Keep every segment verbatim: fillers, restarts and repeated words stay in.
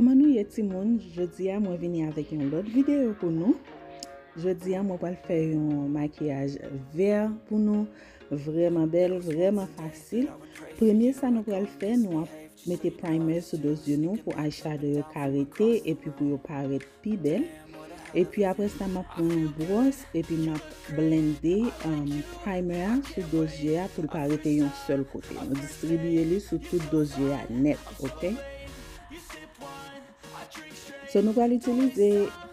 Kòman nou ye, timoun? Jodi a, mwen vini avèk yon lòt videyo pou nou. Jodi a, mwen pral fè yon makiyaj vè pou nou. Vrèman bèl, vrèman fasil. Premye sa nou pral fè, nou ap mete primer sou do zye nou pou eyeshadow yo ka rete epi pou yo parèt pi bèl. Epi apre sa, m ap pran yon bwòs epi m ap blende, um, primer a sou do zye a pou l pa rete yon sèl kote. Nou distribiye li sou tout do zye a nèt, oke? So, nou pral itilize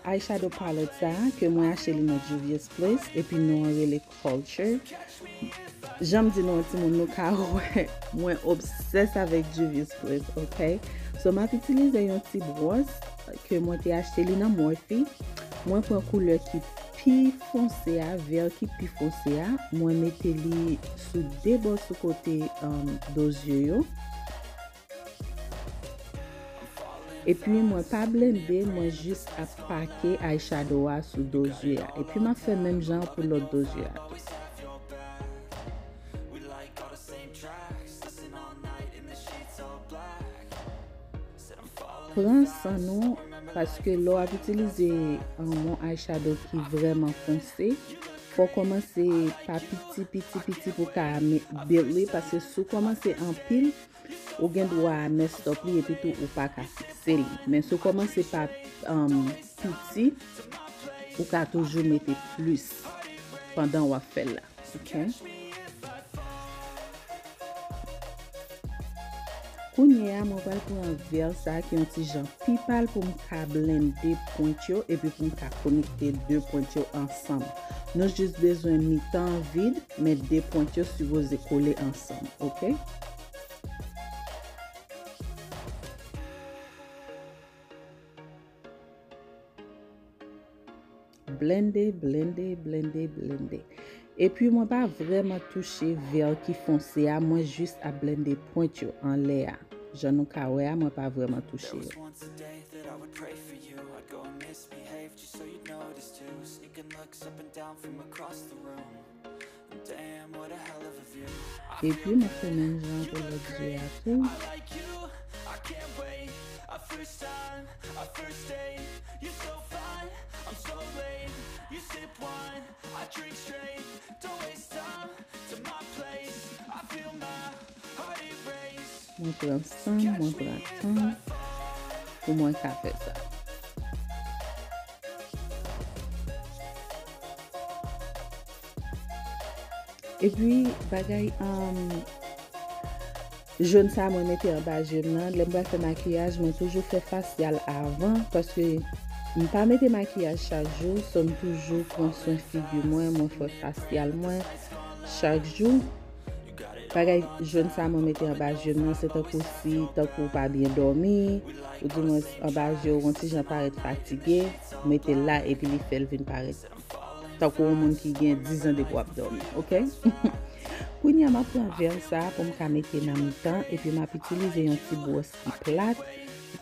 eyeshadow palette sa a ke mwen achte li nan Juvia's Place, epi non an rele Culture. Jan m di nou, timoun, nou ka wè mwen obsès avèk Juvia's Place, oke? So, m ap itilize yon ti bwòs ke mwen te achte li nan Morphe. Mwen pran koulè ki pi fonse a, vè ki pi fonse a. Mwen mete li sou de bò sou kote, um, do zye yo. Epi mwen pa blende, mwen jis ap pake eyeshadow a sou do zye a. Epi m ap fè menm jan pou lòt do zye a tou. Pran san nou, paske lè w ap itilize, um, yon eyeshadow ki vrèman fonse, fò w kòmanse pa piti, piti, piti pou w ka me-, build li, paske si w kòmanse anpil, ou gen dwa mess up li epi tou ou pa ka fikse li. Men si w kòmanse pa, um, piti, ou ka toujou mete plis pandan w ap fè l la. Oke? Kounye a, mwen pral pran vè sa ki yon ti jan pi pal pou m ka blende pwent yo epi pou m ka konekte de pwent yo ansanm. Nou jis bezwen mitan an vid, men de pwent yo sipoze kole ansanm, oke? Blende, blende, blende, blende. Epi mwen pa vrèman touche vè ki fonse a, mwen jis ap blende pwent yo anlè a. Jan nou ka wè a, mwen pa vrèman touche yo. Epi m ap fè menm jan pou lòt je a tou. Mwen pran san m, mwen pran tan m pou mwen ka fè sa. Epi, bagay, um, jòn sa mwen mete anba je m nan, lè m pral fè makiyaj, mwen toujou fè fasyal avan, paske m pa mete makiyaj chak jou, so m toujou pran swen figi mwen, mwen fè fasyal mwen chak jou. Bagay jòn sa mwen mete anba je m nan, se tankou si, tankou w pa byen dòmi, oudimwens anba je w yon ti jan parèt fatige, mete l la epi li fè l vin parèt tankou yon moun ki gen dizan depi w ap dòmi, oke? Kounye a, m ap pran vè sa pou m ka mete nan mitan, epi m ap itilize yon ti bwòs ki plat.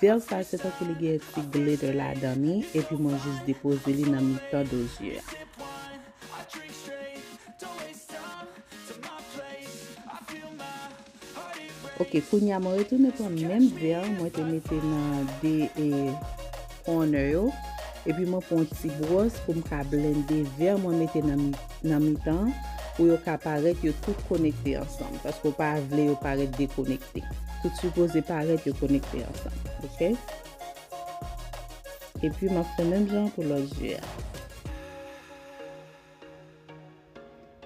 Vè sa, se tankou li gen ti glitter ladan li, epi mwen jis depoze li nan mitan do zye a. Oke, kounye a mwen retounen pran menm vè mwen te mete nan de, e, corner yo. Epi mwen pran yon ti bwòs pou m ka blende vè mwen mete nan mi-, nan mitan an pou yo ka parèt yo tout konekte ansanm. Paske w pa vle yo parèt dekonekte. Tout sipoze parèt yo konekte ansanm. Oke? Epi m ap fè menm jan pou lòt je a.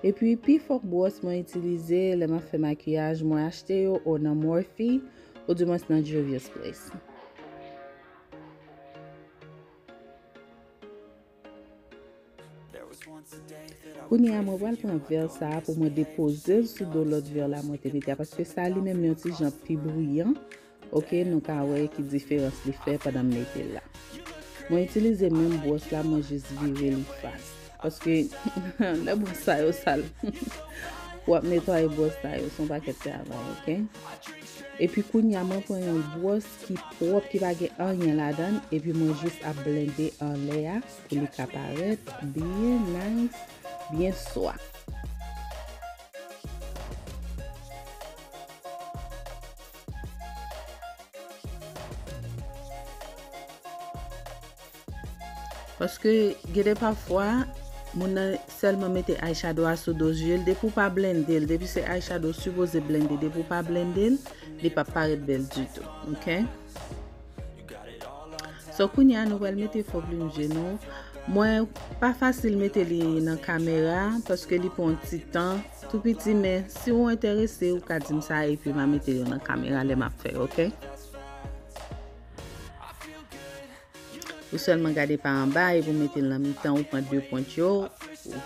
Epi, pifò bwòs mwen itilize lè m ap fè makiyaj, mwen achte yo o nan Morphe, oudimwens nan Juvia's Place. Kounye a, mwen pral pran vè sa a pou mwen depoze l sou do lòt vè la mwen te mete a, paske sa li menm yon ti jan pi briyan. Oke, nou ka wè ki diferans li fè pandan m mete l la. Mwen itilize menm bwòs la, mwen jis vire li fas. Paske lè bwòs sa yo sal, w ap netwaye bwòs sa yo, se yon pakèt travay, oke? Epi kounye a, mwen pran yon bwòs ki pwòp, ki pa gen anyen ladan l, epi mwen jis ap blende anlè a pou li ka parèt byen nice, byen swa. Paske gen de pafwa, moun nan sèlman mete eyeshadow a sou do zye l, depi w pa blende l, depi se eyeshadow w sipoze blende, depi w pa blende l, li p ap parèt bèl ditou, oke? So, kounye a, nou pral mete fon plim zye nou. Mwen pa fasil mete li nan kamera, paske li pran yon ti tan, tou piti, men si w enterese, ou ka di m sa, epi m a mete yo nan kamera lè m ap fè yo, oke? Ou sèlman gade pa anba, epi w mete l nan mitan, ou pran de pwent yo, ou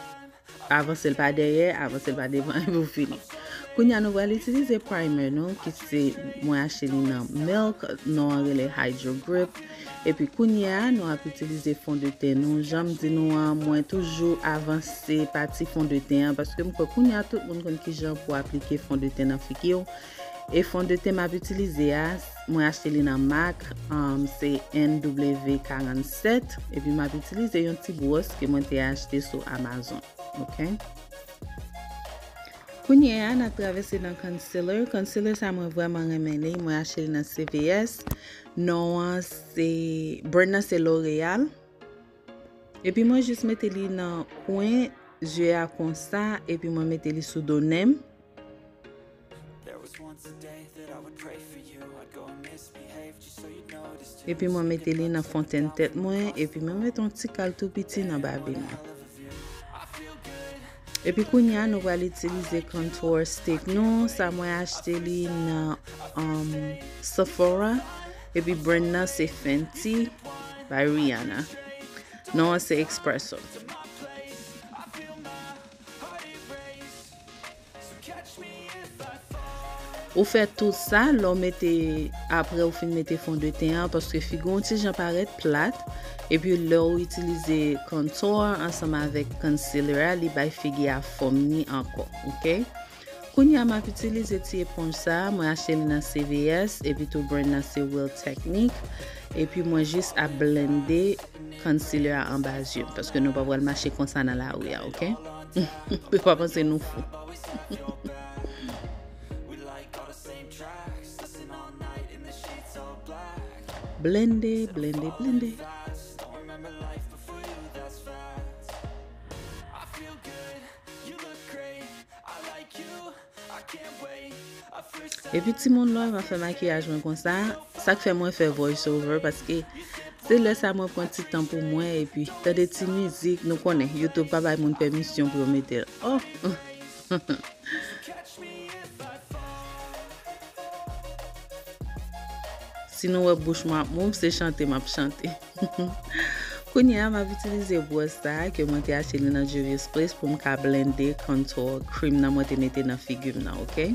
avanse l pa dèyè, avanse l pa devan, epi w fini. Kounye a, nou pral itilize primer nou, ki se, mwen achte li nan Milk, non an rele Hydro Grip. Epi kounye a, nou ap itilize fon de ten nou. Jan m di nou an, mwen toujou avanse pati fon de ten an, paske m kwè kounye a tout moun konn kijan pou aplike fon de ten nan figi w. E fon de ten m ap itilize a, mwen achte li nan MAC, um, se N W karannsèt, epi m ap itilize yon ti bwòs ke mwen te achte sou Amazon, oke? Kounye a, n ap travèse nan concealer. Concealer sa mwen vrèman renmen li, mwen achte li nan C V S. Non an se, brand nan se L'Oréal. Epi mwen jis mete li nan kwen zye a konsa, epi mwen mete li sou do nen m. Epi mwen mete li nan fontenn tèt mwen, epi mwen mete yon ti kal tou piti nan babi mwen. Epi kounye a, nou pral itilize contour stick nou. Sa mwen achte li nan, um, Sephora. Epi brand nan se Fenty by Rihanna. Non an se Espresso. Ou fè tout sa, lè w mete, apre ou fin mete fon de ten an, paske figi w yon ti jan parèt plat, epi lè w itilize contour ansanm avèk concealer a, li bay figi a fòm ni ankò, oke? Kounye a, m ap itilize ti eponj sa, mwen achte li nan C V S, epi tou brand nan se Real Techniques, epi mwen jis ap blende concealer a anba zye m, paske nou pa pral mache konsa nan lari a, oke? Nou pa panse nou fou. Blende, blende, blende. Epi timoun, lè w wè m ap fè makiyaj mwen konsa, sa k fè mwen fè voice over, paske se lè sa mwen pran ti tan pou mwen, epi tande ti mizik, nou konnen, YouTube pa bay moun pèmisyon pou yo mete l. Oh! Si nou wè bouch mwen ap mouv, se chante m ap chante. Kounye a, m ap itilize bwòs sa a ke mwen te achte li nan Juvia's Place pou m ka blende contour cream nan mwen te mete nan figi m nan, oke?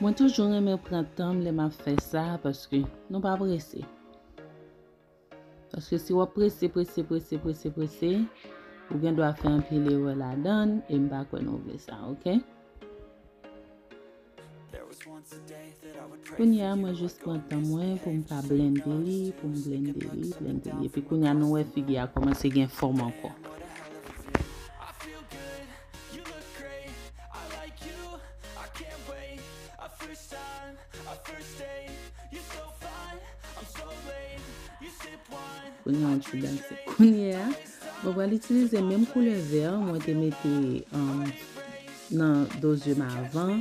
Mwen toujou renmen pran tan m lè m ap fè sa, paske nou pa prese. Paske si w ap prese, prese, prese, prese, prese, ou gen dwa fè anpil erè ladan l, e m pa kwè nou vle sa, oke? Kounye a, mwen jis pran tan mwen pou m ka blende li, pou m blende li, blende li. Epi kounye a, nou wè figi a kòmanse gen fòm ankò. Kounye a, yon ti danse. Kounye a, mwen pral itilize menm koulè vè mwen te mete, um, nan do zye m avan.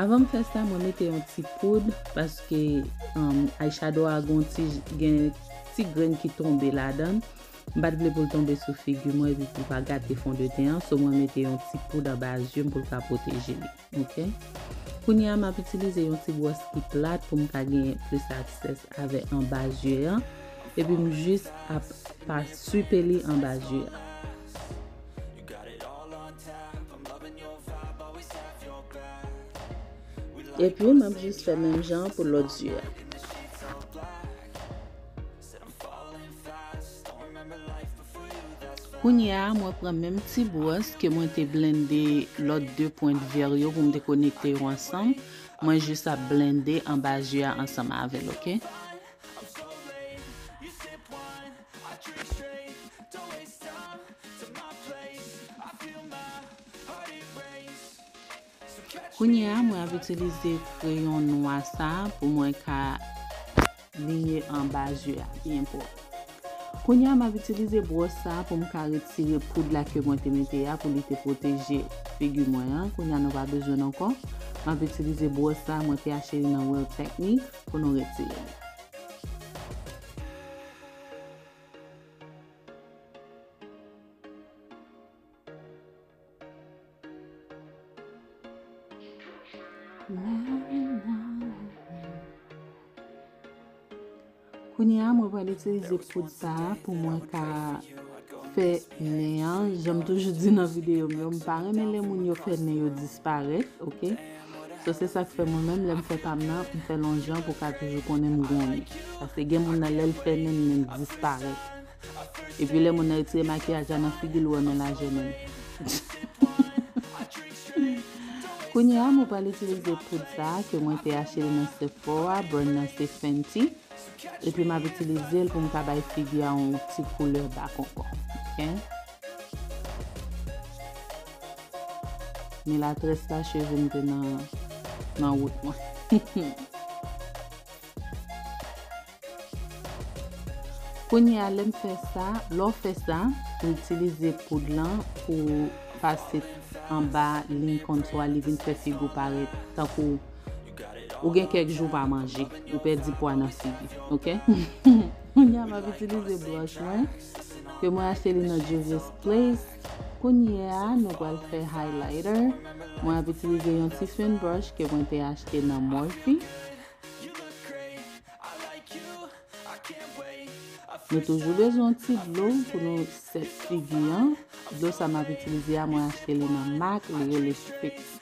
Avan m fè sa, mwen mete yon ti poud, paske, um, eyeshadow a gon ti, gen ti grenn ki tonbe ladan l. M pa t vle pou l tonbe sou figi mwen epi pou l pa gate fon de ten an, so mwen mete yon ti poud anba zye m pou l ka pwoteje li. Oke? Kounye a, m ap itilize yon ti bwòs ki plat pou m ka gen plis aksès avè anba zye an. Epi m jis ap pa swipe li anba zye a. Epi m ap jis fè menm jan pou lòt zye a. Kounye a, mwen pran menm ti bwòs ke mwen te blende lòt de pwent vè yo pou m te konekte yo ansanm. Mwen jis ap blende anba zye a ansanm avè l, oke? Kounye a, mwen ap itilize kreyon nwa sa pou mwen ka linye anba je a byen pwòp. Kounye a, m ap itilize bwòs sa pou m ka retire poud la ke mwen te mete a pou li te pwoteje figi mwen an. Kounye a, nou pa bezwen l ankò. M ap itilize bwòs sa, mwen te achte li nan Real Techniques pou nou retire li. Kounye a, mwen pral itilize poud sa a pou mwen ka fè nen an. Jan m toujou di nan videyo m yo, m pa renmen lè moun yo fè nen yo disparèt, oke? So, se sa k fè mwen menm, lè m fè pa m nan, m fè l yon jan pou ka toujou konnen m gen yon nen. Paske gen moun nan, lè l fè nen, nen l disparèt. Epi lè moun nan retire makiyaj la nan figi l, ou wè men lajè menm. Kounye a, mwen pral itilize poud sa a ke mwen te achte li nan Sephora, brand nan se Fenty. Epi m ap itilize l pou m ka bay figi a yon ti koulè back ankò. Oke? Milatrès la, cheve m te nan, nan wout mwen. Kounye a, lè m fè sa, lè w fè sa, ou itilize poud lan pou pase anba liy kontou a, li vin fè figi w parèt tankou ou gen kèk jou w pa manje, ou pèdi pwa nan figi, oke? Kounye a, m ap itilize blush mwen, ke mwen achte li nan Juvia's Place. Kounye a, nou pral fè highlighter. Mwen ap itilize yon ti fan brush ke mwen te achte nan Morphe. Nou toujou bezwen yon ti dlo pou nou sèt figi an. Dlo sa m ap itilize a, mwen achte li nan MAC, li rele Fix,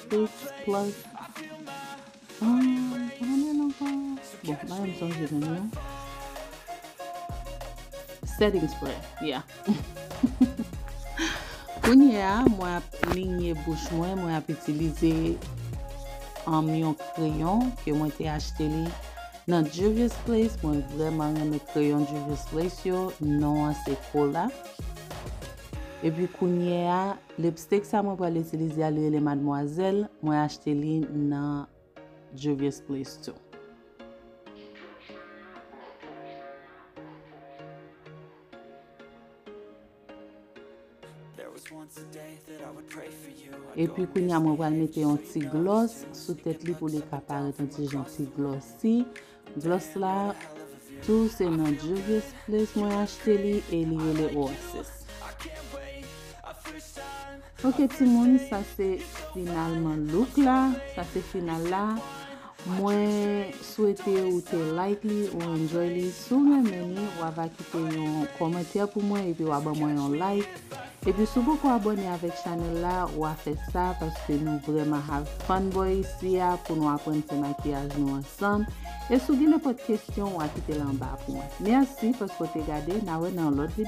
Fix Plus. Ah, kòman l rele ankò? Bon, m pa janm sonje menm non. Setting spray, yeah. Kounye a, mwen ap linye bouch mwen, mwen ap itilize, um, yon kreyon ke mwen te achte li nan Juvia's Place. Mwen vrèman renmen kreyon Juvia's Place yo. Non an se Kola. Epi kounye a, lipstick sa mwen pral itilize a, li rele Mademoiselle. Mwen achte li nan Juvia's Place tou. Epi kounye a mwen pral mete yon ti gloss sou tèt li pou li ka parèt yon ti jan pi glossy. Gloss la tou se nan Juvia's Place mwen achte li e li rele Oasis. Ok timoun, sa se finalman look la, sa se final la. Mwen swete ou te like li, ou enjoy li. Si w renmen li, w ava kite yon kòmantè pou mwen epi w a ban mwen yon like. Epi si w poko abòne avèk chanèl la, w a fè sa paske nou vrèman have fun boy isi a pou nou aprann fè makiyaj nou ansanm. E si w gen nenpòt kesyon, w a kite l anba pou mwen. Mèsi paske w te gade, n a wè nan yon lòt videyo.